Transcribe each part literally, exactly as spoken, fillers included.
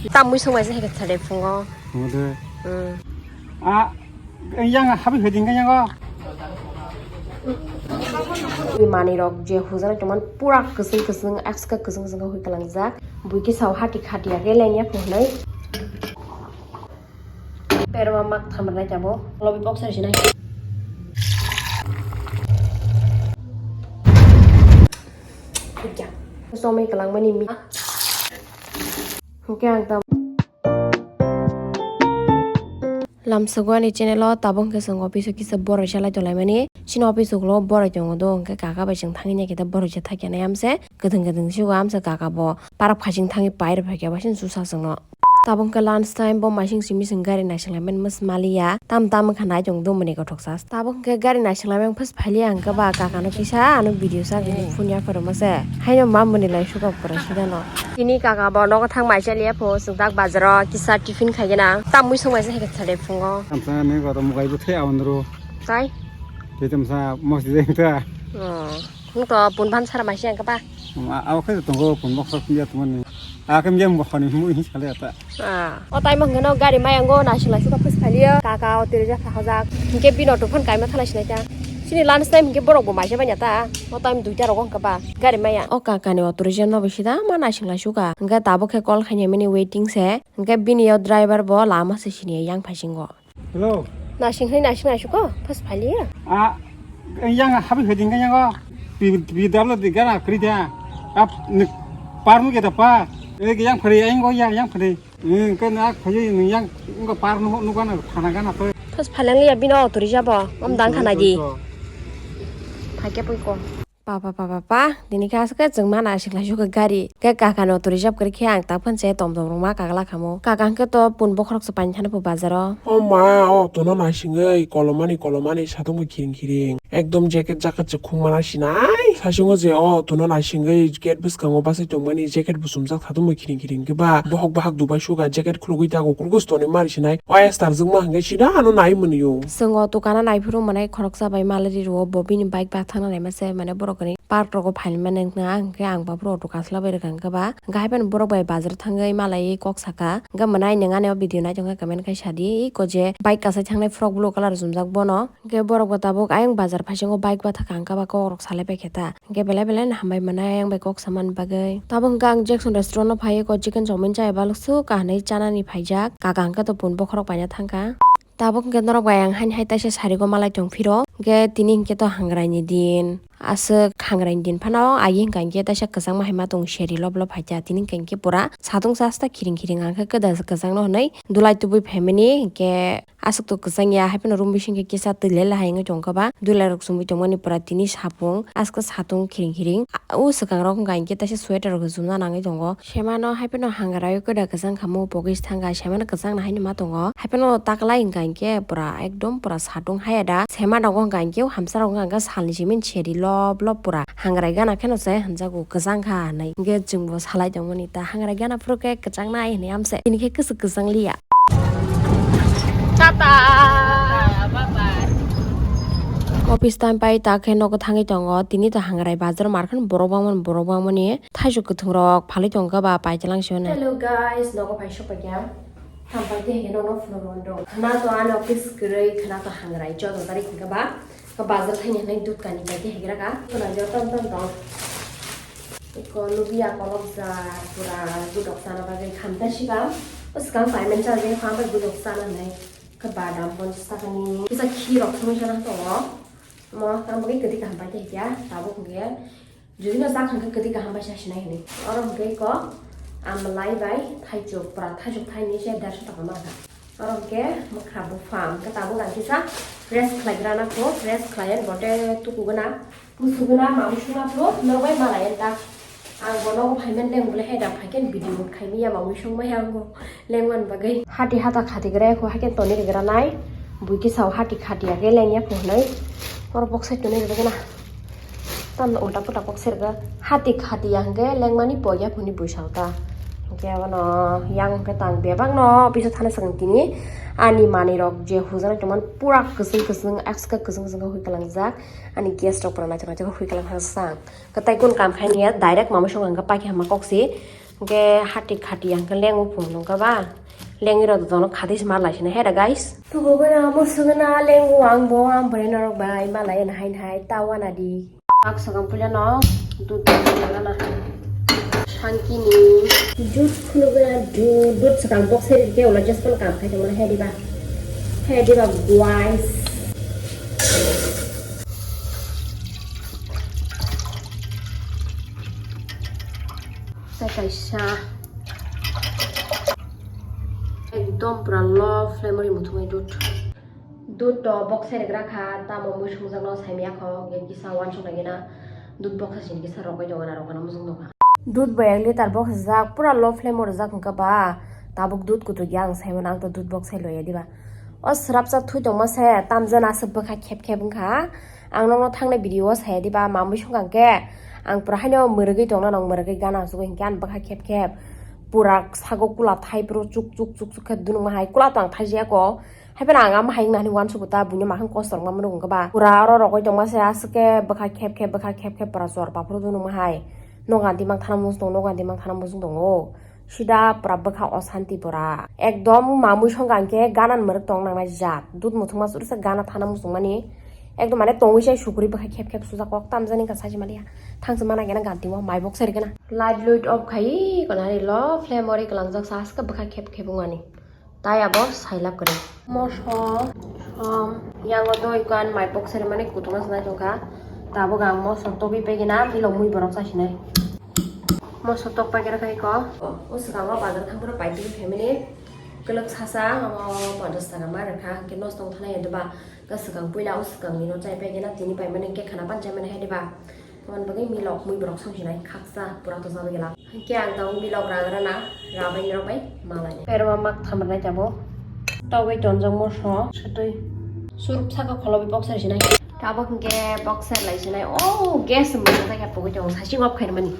Tamwi songbai se hai khe thade phungo. Hwnkhe. Hmm. A, yang habi hwding khe yango. Manwi rok je hujaknai tongmani pura kwchwng kwchwng, ekska kwchwng kwchwng khe hui kwlangjak. Bui kisa o hati khati ya khe lengya phunai. Berma mak thamrwnai tabuk. Lobi box hai sinai. Hujak. Somai kwlangmani mi. Hwnkhe ang tam. Lamsogwani channel o tabuk hwnkhe chwng office o kisa borai salai tonglaimani. Chini office ulo borai tongo do, hwnkhe kaka bai chwng thangwi naikhe ta borai cha thakya nai amse. Kwthwng kwthwng sigo amse kaka bo parak phaiching thangwi pai rw phaikya bai chwng chusa chwngno. Tabuk khe lunch time, bo masing simi sing gari naising lai mani masa maliya. Tam tam wngkha nai tong do mani kothok sa. Tabuk khe gari naising lai mani phas phaliya hwnkhe ba kaka no kisa ano video sa gini phone ya phoro mase. Haino ma mani lai suka pura sida no. Tini kaka bo nogo thang mai chaliya pho sung tak bazaro kisa tiffin khai gana. Tam mui sung mai se hai khe thade phungo. Tamsa ne ko to mugai bo the awan ro. Tai? Te tamsa mos de ta. Oh. Nung to pun ban sara mai se ang kapa. Aw khe tongo pun bok sok ya tumani. A khe miyam bo khani mu hi sale ta. Ah, o time hwnkhe no gari maya ngo naising lai suka phas phaliya. Kaka o tiri jak hojak. Hwnkhe bini auto phone kaima thala sinai ta. Chini lunch time hwnkhe borok bo maisa banya ta. O time duita rogo hwnkhe ba gari maya. O kaka ni auto reserve no bisida ma naising lai suka. Hwnkhe tabuk khe call khaina mini waiting se. Hwnkhe bini o driver bo lama se sini yang phaisingo. Hello. Naising hai naising naising ko phas phaliya. A, yang habi hwding khe yango. Pi, pi dablo di gana kri da. Ap, ni, par nu ke da pa. E, yang phari, yang go, yang, yang phari. Ni, ke na, khoyi, ni, yang, ngo par nu, nu gana, thana gana to. Phas phalang ya bino auto reserve bo. Om dang khana di. Phai khe pui ko. Pa, pa, pa, pa, pa, tini khe aswk khe chwng ma naising lai suka gari. Khe kaka no auto reserve kwrwi khe ang tak phano se tom tom rwma kagla khamu. Kaka hwnkhe to pun bokhorok se paini thani pho bazaro. O ma, o auto no naisingwi kolomani kolomani satung bo khiring khiring. Ekdom jacket jacket se khung mana sinai. Sasingo je o auto no naisingwi gate bwskango bachai tongmani jacket bo chumjak satung bo khiring khiring khe ba bohok bahak dubai suka jacket khulugwi tago kurgus toni mari sinai. O S tar jwngma hwnkhe sida ano nai mwnwi o. Chwng o auto kana naiphuru mwnai khoroksa bai malari rwo bo bini bike ba thangna naima se mane borok ni. Park rogo phaimani wngkha, hwnkhe ang baphuru auto kasla bai rwkha, hwnkhe ba, hwnkhe hai phano borok bai bazar thangwi malaiwi kok saka, hwnkhe mwnai nwng ani o video naitongkha comment khai sadi, iko je bike kasai thangnai frok blue colour chumjak bono, hwnkhe borok bo tabuk ayang bazar phaisingo bike bathakha, hwnkhe ba kokrok salai paikha ta, hwnkhe belai belai no hambai mwnai ayang bai kok samani bagwi. Tabuk hwnkhe ang Jackson restaurant o phaiwi ko chicken chowmin chaya balwk swk kahinwi chanani phaijak, kaka hwnkhe to pun bokhorok paina thangkha. Tabuk hwnkhe norok bai ang haini hai taisa sari go malai tong phiro. Hwnkhe tini hwnkhe to hangrai ni din. Aswk hangrai ni din phano agi hwnkha hwnkhe taisa kwchangma hai ma tongo seri lop lop hai khe. Tini hwnkha hwnkhe pura satung sa sta khiring khiring ang khe kwda kwchang no hwnwi dulai tubui phaimani hwnkhe aswk to kwchang ya hai phano room bising khe kisa twi lela hai wngwi tongkha ba dulai rok chumui tongmani pura tini sapung aswk satung khiring khiring. O swkang rok wngkha hwnkhe taisa sweater rok chumna nangwi tongo. Semano hai phano hangrai kwda kwchang khamu pogis thangkha semano kwchang no haino ma tongo hai phano taklai hwnkha hwnkhe pura ekdom pura satung haya da sema nogo hwnkha hwnkhe hamsa rok wngkha hwnkhe salni simi seri lop lop pura hangrai gana kheno se hwnjago kwchang kha hinwi hwnkhe chwngbo salai tongmani ta hangrai gana phuru khe kwchang nai hinwi amse tini khe kwchwk kwchang liya. Tata. Office time pai ta khe nogo thangwi tongo tini to hangrai bazar mar kheno borok bangmani borok bangmani. Thaichuk kwthwng rok phalwi tongkha ba paithalang se hwnwi. Hello guys, nogo phai sokphaikha. Hampai tei hwnkhe nokno phunukgo wngdong. Khwna to ani office kwrwi, khwna to hangrai, chwda tarik hwnkhe ba. Khe bazar thangya hwnwi dudkani bai tei hwnkhe rwkha. Khwna joto wngtong tong. Eko lubia kolokjak pura gudok chana bagwi khamta sikam. O swkang payment charge kha bai gudok chana hwnwi. Khe badam ponchas takani. Kisa khirok songwi sana tongo. Omo tamo khe kwtwi kaham pai tei hwnkhe tabuk hwnkhe. Jodi no chak hwnkhe kwtwi kaham bai sa sinai hinwi. Oro hwnkhe eko amlai bai thaichuk pura thaichuk thaini se derso taka ma kha. Oro hwnkhe mwkhra buphang hwnkhe tabuk ang kisa fresh khlai gra na kho fresh khlai ani bote tuku gana musu gana mamsung na kho norok bai malai ani ta. Ang bo nogo phaimani leng bole hai da phaikhe video bo khaimya mamsung bai ang bo lengmani bagwi. Hati hata khati gra kho haikhe toni gra nai bui kisa o hati khati ya khe lengya kho hinwi oro boksai toni gra gana. Tamno ulta puta kok serga hati khati ya hwnkhe lengmani pogya phuni buisao ta. Hwnkhe abono yang hwnkhe tang bebak no office o thana swkang tini ani manwi rok je hujaknai tongmani pura kwchwng kwchwng ekska kwchwng kwchwng khe hui kwlangjak ani guest rok pura naithok naithok khe hui kwlang sang. Kwtai kun kam khai niya direct mama song hwnkhe paikhe hama kok si. Hingke hati khati ang khe lengo phunukha ba. Lengwi rok jotono khati se malai sina he da guys. Tugo gana mo sugana lengo ang bo ang bai norok bai malai na hai hai ta wana di. Ak sakang puila no dud dud na na. Sangkini. Dud khulugana dud dud sakang box he ke ola just pon kam khai tongmani he diba. He diba guys. Tei kaisa ekdom pura low flame o ri muthungwi dud. Dud to box se regra kha, tamo mui sungjakno saimya kho, hingke kisa uansuk nai gena dud box se sini kisa rogwi tongo na rogna mujung nukha. Dud bo ek liter box rijak, pura low flame o rijak hingke ba, tabuk dud kutuk ya ang saimano, ang to dud box se loya diba. O srapsa thui tongma se, tamjani aswk bwkha khep khep wngkha. Ang nokno thangnai video o saya diba, mamui songkha hwnkhe ang pura haino mwrwgwi tongna nang mwrwgwi gana sugo hinkhe ang bwkha khep khep pura sago kula thai phuru chuk chuk chuk chuk khe dunukma hai kula to ang thaijaya ko. Haiphano ang ama hai wngna hani uansukgo ta buino mahang kosto rwma mwnwi wngkha ba. Pura oro rogwi tongma se aswk khe bwkha khep khep bwkha khep khep pura chor paphuru dunukma hai. Nogo ang dimang thana muchung tongo, nogo ang dimang thana muchung tongo. Sida pura bwkha osanti pura. Ekdom mamui songkha hwnkhe gana mwrwk tong nangnai jat. Dud muthungma chursa gana thana muchungmani. Ekdom mane tongwi sai sukuri bwkha khep khep sujak kok tamjani wngkha sachi maliya. Thangsi mana gena ganti mo mai box sari gana. Light luit off khai konari lo flame ori kalangjak saska bwkha khep khep wngmani. Tai abo sailab kwrwi. Moso, som, yango doi kan mai box sari mani kutung asnai tongkha. Tabuk ang moso togwi pegina milok mui borok chasinai. Moso tok paikera khai ko. O swkango bazar thangphuru paitwi family. Kwlwk sasa amo ponchas taka ma rwkha. Hwnkhe nosto wng thana ya diba. Ka swkang puila o swkangni no chai paikena tini paimani hwnkhe khana pan chaimani hai diba. Tamoni bagwi milok mui borok songsinai khaksa pura to jabwi gela. Hwnkhe ang tabuk milok ragrana rabai norok bai malainai. Perma mak thamrwnai tabuk. Togwi tonjak moso sotwi. Suruk saka kholobi boxer sinai. Tabuk hwnkhe boxer lai sinai. Oh, gas mwchang jakya pogwi tongo sasing off khairwmani.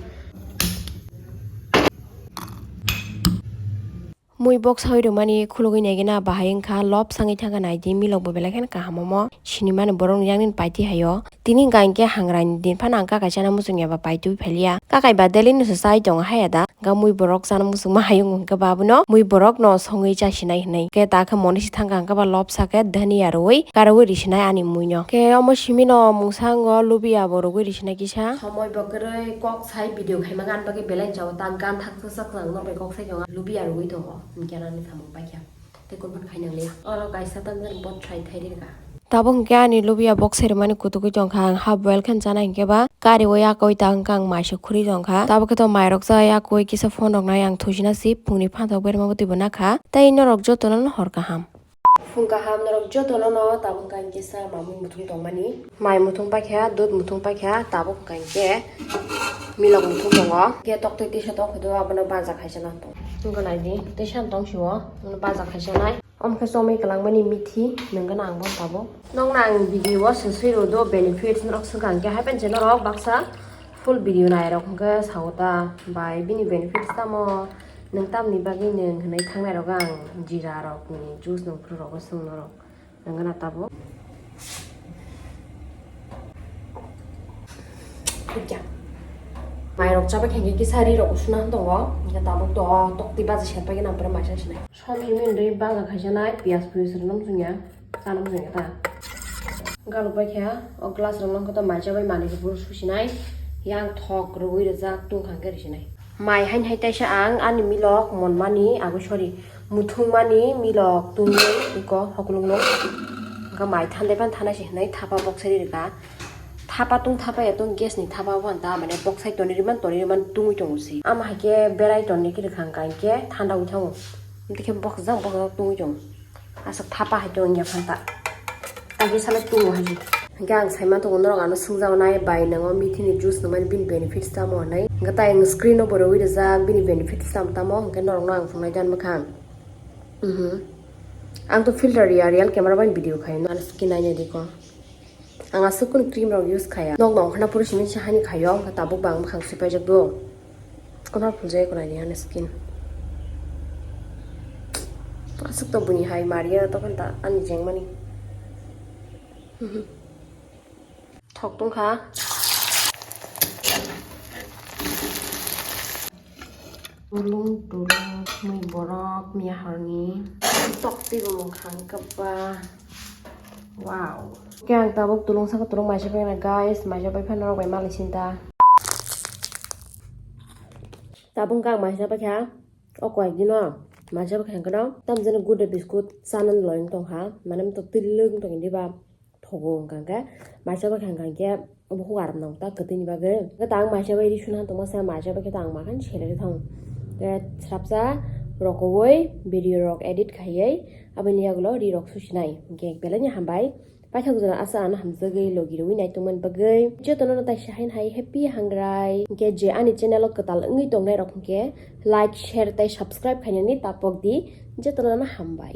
Mui box hoi rwmani khulugwi naigena bahai wngkha, lob sangwi thangkha naidi milokbo belai kheno kaham omo sinimani borokni yakni paiti haio. Tini hwnkha hinkhe hangrani din phano ang kakai chana muchungya ba paitwi phailiya. Kakai ba daily no se chai tongo haya da. Hwnkha mui borok chana muchungma hayung hwnkhe ba abono mui borokno songwi chasinai hinwi. Khe ta khe monisi thangkha hwnkhe ba lob sakhe dhania rwui karwi risinai ani muino. Khe omo simino mungsango lubiya bo rwgwi risinai kisa. Somoi bo kwrwi kok sai video khaima gan bagwi belai jao ta gan thak thak sak nang nokbai kok sai tongo lubiya rwui tongo. Hwnkhe ani samung paikha. Tei kurban khai nang liya. Oro kaisa tamjani bot thai thai rikha. Tabuk hwnkhe ani lubiya box sermani kutugwi tongkha, ang half boil khe chana hinkhe ba kariwi yakwi ta wngkha ang maisa khurwi tongkha. Tabuk khe to mairok cha yakwi kisa phone rok nai ang thusina si phungni phantok berma bwtwi bo nakha. Tei norok jotono no hor kaham. Phung kaham norok jotono no tabuk hwnkha ang kisa mamwi muthung tongmani. Mai muthung paikha, dud muthung paikha, tabuk hwnkha hinkhe milok muthung tongo. Khe toktwi tisa tongkha do abono baja khaisa nang tong. Wngkha naidi, tisa tong sio, baja khaisa nai. Omo khe chomwi kwlangmani mithi, nwng gana ang bo tabuk. Nokna ang video o swswi rw do benefits norok swngkha hinkhe hai pensi norok baksa full video nairok hinkhe sao ta bai bini benefits tamo, nwng tamni bagwi nwng hinwi thangnai rok ang jira rok ni juice nwng phuru rok swng norok. Nangana tabuk. Mairok chabai khaikhe kisa ri rok suna tongo. Hingke tabuk to tokti baji set paikhe nang pore maisa sinai. Som himwi hwnwi baja khaisanai, piyaj piyaj rwno muchungya, chana muchungya ta. Galuk bai khe o glass rok nangkhe to mai chabai manwi rok susinai. Yang thok rwui rwjak tungkha hwnkhe risinai. Mai haini hai taisa ang ani milok monmani, abo sorry, muthungmani milok tungwi iko hoklokno. Hwnkha mai thandai phano thanai se hinwi thapa boksai rikha. Thapa tung thapa ya tung gas ni thapa bo ta mane boksai tonwi rwmani tonwi rwmani tungwi tongo se. Ama hai khe berai tonwi khe rwkha hwnkha hinkhe thanda wngwi thango. Amtwi khe bokhjak bokhjak tungwi tongo. Aswk thapa hai tong ya phanta. Tagwi salai tungo hai. Hingke ang sai mantogo norok ano swngjak nai bai nango mithi ni juice nangmani bini benefits tamo hinwi. Hingke tai ang screen o bo rwui rijak bini benefits tamo tamo hingke norok no ang phunuknai dan bwkha. Mhm. Ang to filter ya real camera bai video khai no. Ano skin nai nai di ko. Ang aswk kunu cream rok use khaya. Nok nong khana puro simi se hani khayo, hwnkhe tabuk bang bwkhang sui paijak do. Kono phuljaye kono ni ani skin. Aswk to buni hai mariya to kan ta ani jengmani. Mhm. Thok tongkha. Tulung tulung mui borok miya horni tok twi bo mung khang kaba. Wow. Khe ang tabuk tulung saka tulung maisa paikha guys, maisa paikha norok bai mali sinta. Tabuk khe ang maisa paikha o koi dino maisa paikha kono tam jani good day biscuit chanani loyang tongkha, mane to twilwng tong diba. Thogo hwnkha khe maisa bai kha hwnkha khe obo hugar nang ta kwtwini bagwi. Hwnkhe ta ang maisa bai ri suna tongma sa maisa bai khe ta ang makhan selai thang. Khe srapsa rokowoi video rok edit khaiwi aboni yagulo ri rok susinai. Hwnkhe belai ni hambai. Paithak jora asa ano hamjagwi logi rwi nai tongmani bagwi. Jotono no taisa hain hai happy hangrai. Hwnkhe je ani channel o kwtal wngwi tongnai rok hwnkhe like, share tei subscribe khainani tapok di. Jotono no hambai.